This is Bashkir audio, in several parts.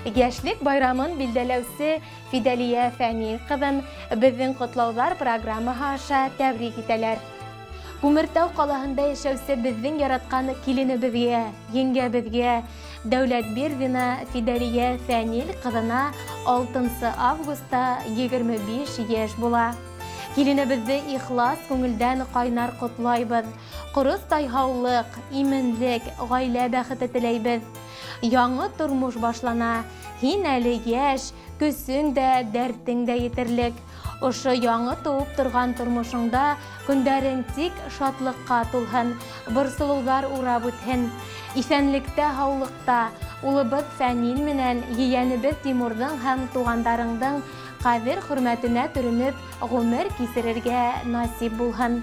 Йәшлек байрамын билдәләүсе Фидәлиә Фәнил ҡыҙын беҙҙең ҡотлауҙар программаһы аша тәбрик итәләр. Күмертау ҡалаһында йәшәүсе беҙҙең яратҡан киленебеҙгә, еңгәбеҙгә, Дәүләтбирҙина Фидәлиә Фәнил ҡыҙына 6 августта 25 йәш була. Киленебеҙҙе ихлас күңелдән ҡайнар ҡотлайбыҙ. Ҡоростай һаулыҡ, именлек, ғаилә бәхете теләйбеҙ. Яңы тормош башлана. Һин әле йәш, көсөң дә, дәртең дә етерлек. Ошо яңы тыуып торған тормошоңда көндәрең тик шатлыҡҡа тулһын, борсолоуҙар урап үтһен. Иҫәнлектә, һаулыҡта улыбыҙ Фәнил менән ейәнебеҙ Тимурҙың һәм туғандарыңдың ҡәҙер хөрмәтенә төрөнөп ғүмер кисерергә насип булһын.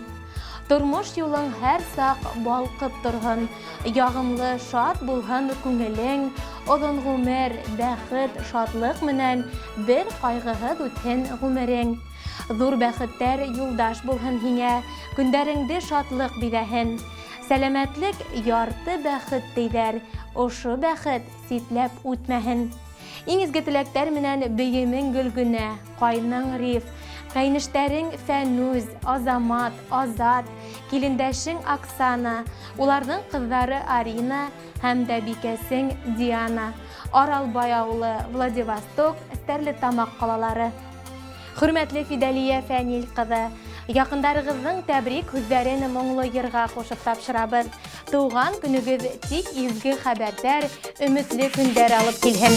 Тормош юлың һәр саҡ балҡып торһон, яғымлы, шат булһын күңелең, оҙон ғүмер, бәхет, шатлыҡ менән бер ҡайғыһыҙ үтһен ғүмерең. Ҙур бәхеттәр юлдаш булһын һиңә, көндәреңде шатлыҡ биҙәһен. Сәләмәтлек ярты бәхет тейҙәр, ошо бәхет ситләп үтмәһен. Иң изге теләктәр менән бейемең Гөлгөнә, ҡайның Риф, ҡәйнештәрең Фәнүз, Азамат, Азат, килендәшең Оксана, уларҙың ҡыҙҙары Арина һәм дә бикәсең Диана. Аралбай ауылы, Владивосток, Стәрлетамаҡ ҡалалары. Хөрмәтле Фидәлиә Фәнил ҡыҙы, яҡындарығыҙҙың тәбрик һүҙҙәрен моңло йырға ҡушып тапшырабыҙ. Тыуған көнөгөҙ тик изге хәбәрҙәр, өмөтлө көндәр алып килһен.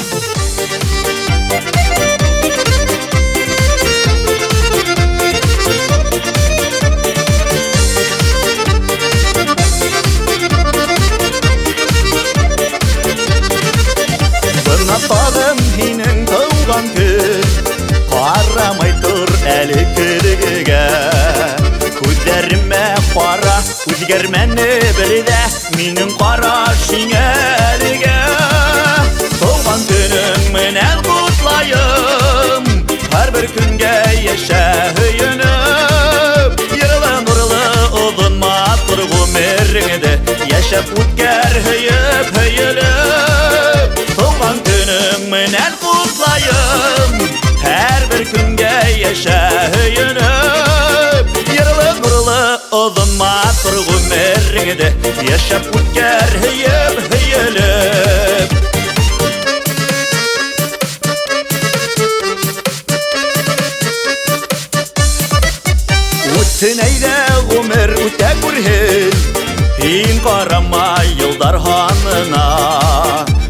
Бына тағын һинең тыуған көн, ҡарамай тор әле көҙгөгә. Күҙҙәремә ҡара, үҙгәрмәне бер ҙә минең ҡараш һиңә әлегә. Тыуған көнөң менән ҡотлайым, һәр бер көнгә йәшә һөйөнөп. Йырлы нурлы оҙон матур ғүмереңде йәшәп үткәр һөйөп һөйөлөп. Тыуған көнөң менән ҡотлайым, һәр бер көнгә йәшә һөйөнөп. Йырлы нурлы оҙон матур ғүмереңде йәшәп үткәр һөйөп һөйөлөп. Үтһен әйҙә ғүмер үтә күрһен, һин ҡарама йылдар һанына.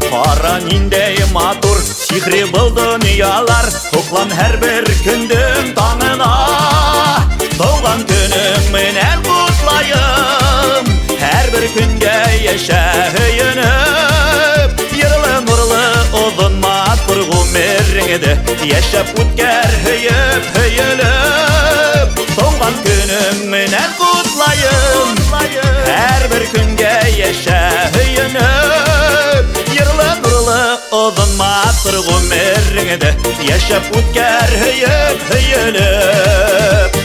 Ҡара ниндәй матур сихри был донъялар, һоҡлан һәр бер көндөң таңына. Тыуған көнөң менән ҡотлайым, һәр бер көнгә йәшә һөйөнөп. Йырлы нурлы оҙон матур ғүмереңде йәшәп үткәр һөйөп һөйөлөп. Тыуған көнөң менән ҡотлайым, һәр бер көнгә йәшә һөйөнөп. Йырлы нурлы оҙон матур ғүмереңде йәшәп үткәр һөйөп һөйөлөп.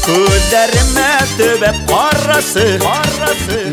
Күҙҙәремә төбәп ҡарасы,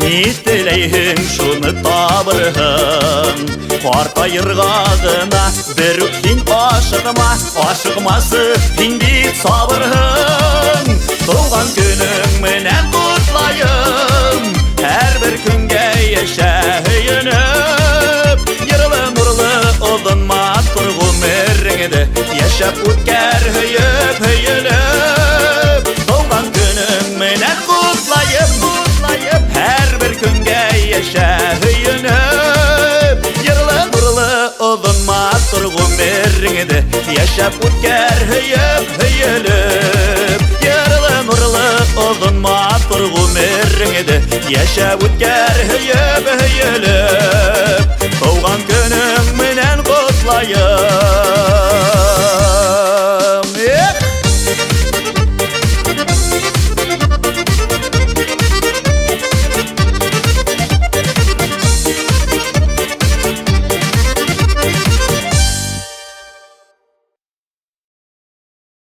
ни теләйһең шуны табырһың. Ҡартайырға ғына бер үк һин ашыҡма, ашыҡмасы һин бит сабырһың. Тыуған көнөң менән ҡотлайым, һәр бер көнгә йәшә һөйөнөп. Йырлы нурлы оҙон матур ғүмереңде йәшәп үткәр һөйөп һөйөлөп. Тыуған көнөң менән ҡотлайым, һәр бер көнгә йәшә һөйөнөп. Йырлы нурлы оҙон матур ғүмереңде йәшәп үткәр һөйөп һөйөлөп. Йырлы нурлы оҙон матур ғүмереңде йәшәп үткәр һөйөп